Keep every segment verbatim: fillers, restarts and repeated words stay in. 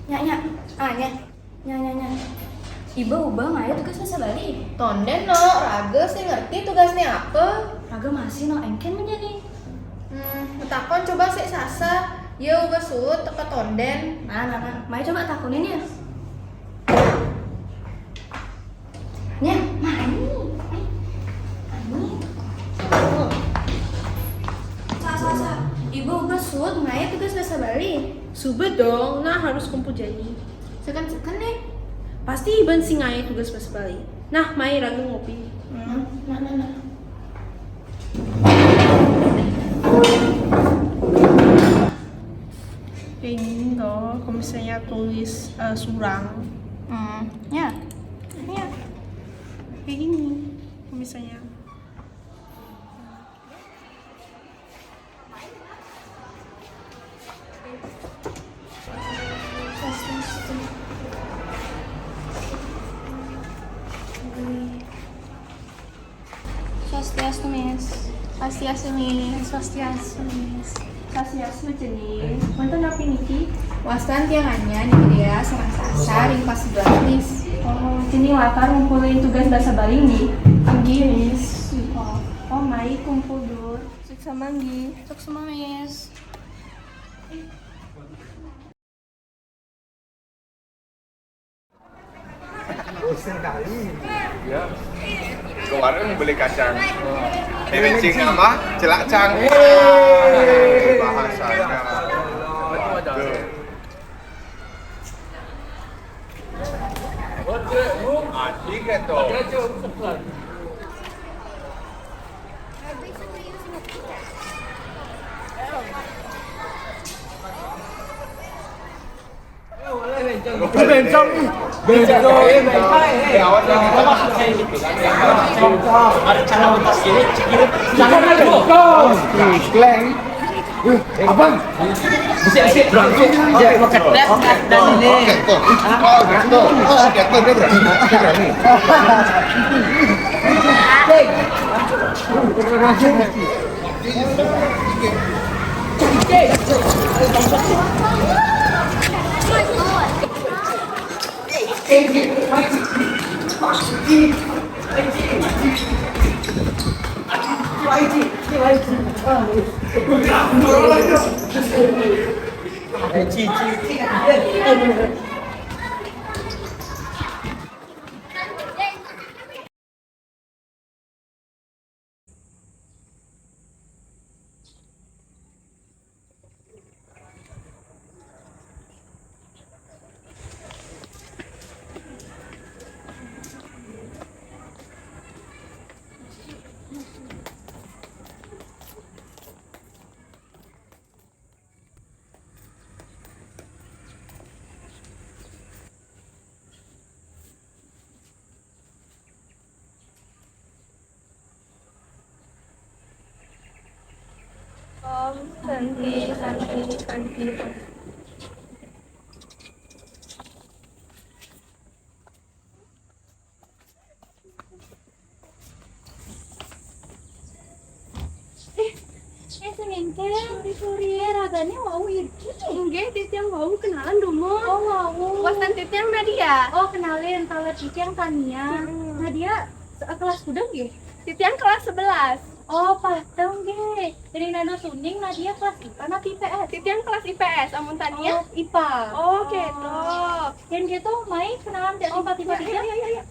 Nya, nya. Ah, nya. Nya, nya, nya. Iba ubah ngayuh tugas bahasa Bali. Tondén, no. Raga sing ngerti tugasné apa. Raga masih, no, engkén menjadi. Hmm, betakon coba sik Sasa. Ya ubah suud teka tondén. Nah, nah, nah. Mai coba takunin ya. Nya, mani. Mani. Sa, sa, sa. Ibu ubah suud ngayuh tugas bahasa Bali. Suba dong, nah harus kumpul janji. Seken-seken nih. Pasti iban sing ngayuh tugas bahasa Bali. Nah, mai raga ngopi. Hmm, nah, nah, nah. Kayak gini toh, kalau misalnya tulis eh, surang. Hmm, ya. Ya. Kayak gini, kalau misalnya. Swastiastu, Miss. Swastiastu, Miss. Swastiastu, Miss. Swastiastu, Jenny. Wonten napi niki? Wastan tiang Anya, Nindya, sareng Sasa, ring pasibalis. Oh, Jenny lakar ngumpulin tugas bahasa Bali, nggih? Nggih, Miss. Oh, oh, mai kumpul dur. Suksma, nggih. Suksma, Miss. Bosen kali. Ya. Ke warung beli kacang. Ini cing apa? Celak cang. Bahasanya. Tuh. Anjing ya tuh. Bencong. Bencong. Ada cara lepas gini, gini. Jangan. Kleng. Abang. Bisa, bisa, bro. Jadi mau ketes, ketes ini. Oh, gitu. Oh, gitu. Dia berani. Dia berani. Om Santi, Santi, Santi. Eh, eh, sing engkén. Sorry, sorry. Eh, ragané wau iriki. Inggih, titiang wau kenalan dumun. Oh, wau. Wastan titiang Nadia. Oh, kenalin, kalau titiang Tania. Mm-mm. Nadia se- kelas kuda nggih? Titiang kelas sebelas. Oh, pateng nggih. Dari nado suning Nadia kelas ipa napi I P S? Titiang kelas I P S, amun Tania? Oh, I P A. Oh, gitu. Yang gitu, mai kenalan dari oh, tiba-tiba ya, ya, ya, ya.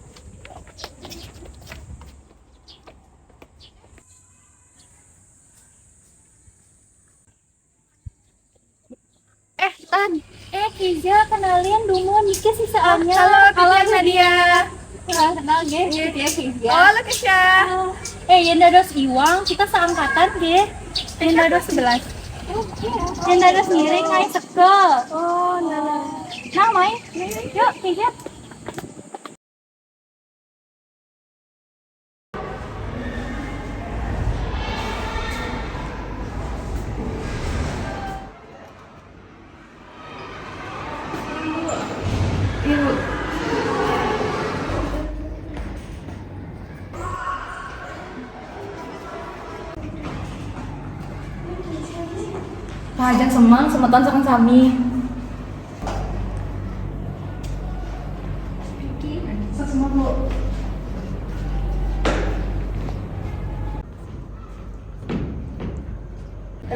Eh, Tan. Eh, Kija, kenalin dumun, niki si Anya. Halo, halo, Nadia. Wah, kenal nggih, Nadia Kija. Oh, halo, Kesha. Ah, eh, yén dados iwang, kita seangkatan nggih. Yén dados sebelas. Yén dados ngiring, naik sekel. Oh, nah. Nah, main. Yuk, Kija. Pahajeng semeng, semeton sareng sami.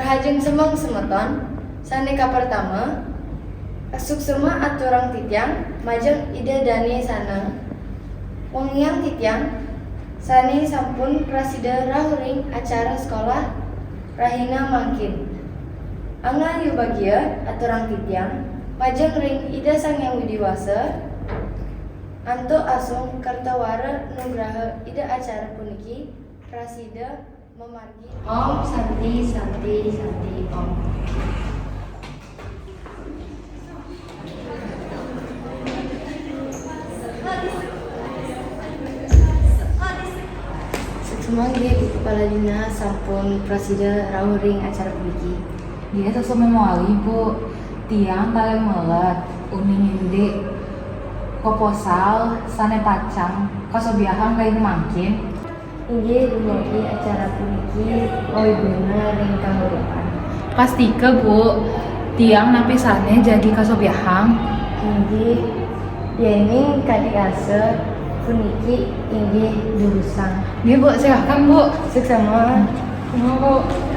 Rahajeng semeng semeton, sane kapertama, suksema aturang titiang majeng Ida Dane Sanang. Wengiang titiang sane sampun prasida rauh ring acara sekolah rahina mangkin. Angayubagia aturang titiang majeng ring Ida Sang Hyang Widi Wasa, antuk asung kerta wara nugraha Ida acara puniki prasida mamargi. Om Santi Santi Santi Om. Suksma nggih, Bu Kepala Dinas, sampun prasida rauh ring acara puniki. Nggih, suksma mawali, Bu. Tiang taler melet uning indik proposal sane pacang kasobiahang rahina mangkin. Inggih, dumugi acara puniki mawiguna ring kanguripan. Pastika, Bu, tiang napi sane jagi kasobiahang. Inggih, yening kadi asa puniki inggih durusang. Nggih, Bu, silakan, Bu. Suksma. Nggih, Bu.